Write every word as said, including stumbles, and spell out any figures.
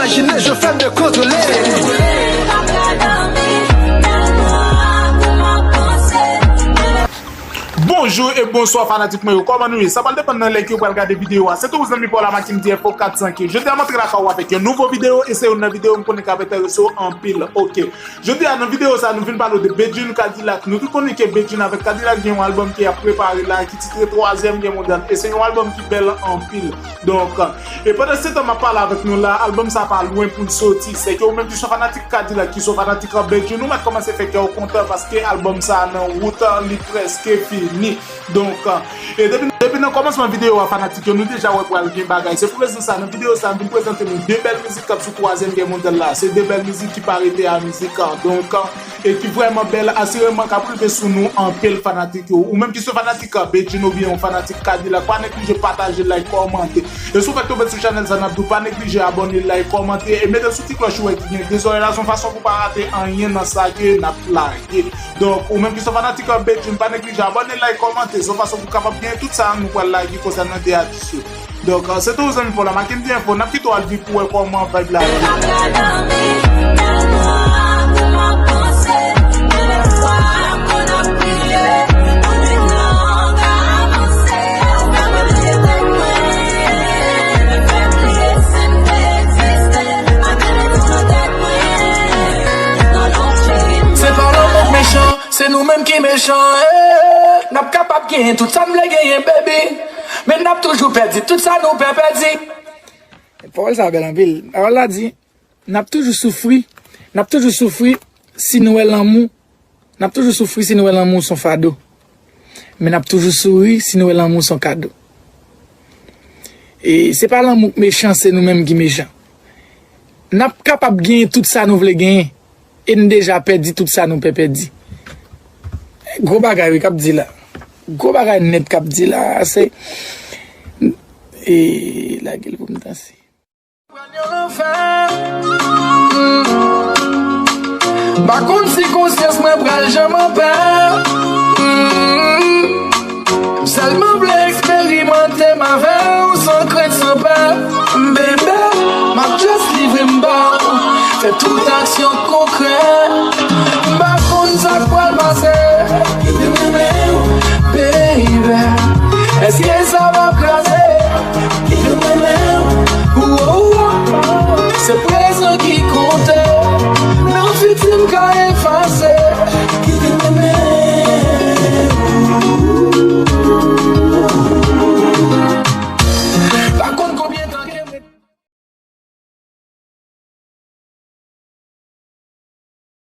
Imagine, je fais me contrôler. Bonjou e bonswa fanatik mwen yo, kòman nou ye? Sa pral depann nan lè ke w pral gade videyo a. Se toujou zanmi pa w la Makim D F O kat san kenz. Jodi a m antre lakay ou avèk yon nouvo videyo e se youn nan videyo m konnen k ap enterese w anpil. Ok. Jodi a nan videyo sa nou vin pale w de Bedjine Kadilak. Nou tout konnen ke Bedjine avèk Kadilak gen yon albòm ke y ap prepare la ki titre Twazyèm Gè Mondyal e se yon albòm ki bèl anpil. Donk, e pandan se tan m ap pale avèk nou la, albòm sa pa lwen pou l soti. Sèke ou menm ki se yon fanatik Kadilak, ki se yon fanatik Bedjine, ou mèt kòmanse fè kè w kontan paske albòm sa nan wout li prèske fini. Donk, e depi, depi nan kòmansman videyo a fanatik yo, nou deja wè pral gen bagay. Se pou rezon sa, nan videyo sa, m vin prezante nou de bèl mizik k ap sou Twazyèm Gè Mondyal la. Se de bèl mizik ki pa rete a mizik an. Donk, e ki vrèman bèl, asireman k ap rive sou nou anpil fanatik yo. Ou menm ki se fanatik Bedjine oubyen yon fanatik Kadilak, pa neglije pataje, like, kòmante. E si w fèk tonbe sou chanèl sa, n ap di w pa neglije abòne, like, kòmante e mete sou ti klòch ou wè ki gen de zòrèy la, se yon fason pou w pa rate anyen nan sa ke n ap lage. Donk, ou menm ki se fanatik Bedjine, pa neglije abòne, like, kòmante. Se yon fason pou w kapab gen tout sa nou pral lage konsènan de atis yo. Donk, se toujou zanmi pa w la Makim D F O, n ap kite w al viv pou w wè kòman vibe la ye. Se pa lanmou k mechan, se nou menm ki mechan. Eh. N ap kapab genyen tout sa n vle genyen, baby. Men n ap toujou pèdi tout sa nou pè pèdi. Pawòl sa a bèl anpil. Pawòl la di, n ap toujou soufri, n ap toujou soufri si nou wè lanmou, n ap toujou soufri si nou wè lanmou s on fado. Men n ap toujou souri si nou wè lanmou s on kado. E se pa lanmou k mechan, se nou menm ki mechan. N ap kapab genyen tout sa nou vle genyen, e n deja pèdi tout sa nou pè pèdi. Gwo bagay wi k ap di la. Gwo bagay nèt k ap di la, se, e, lage l pou m danse. Pran yon lanfè. M pa konn si konsyans mwen pral janm anpè. M sèlman vle eksperimante m avè w san krent, san pè. Bebe, m ap just livre m ba w. Fè tout aksyon konkrè.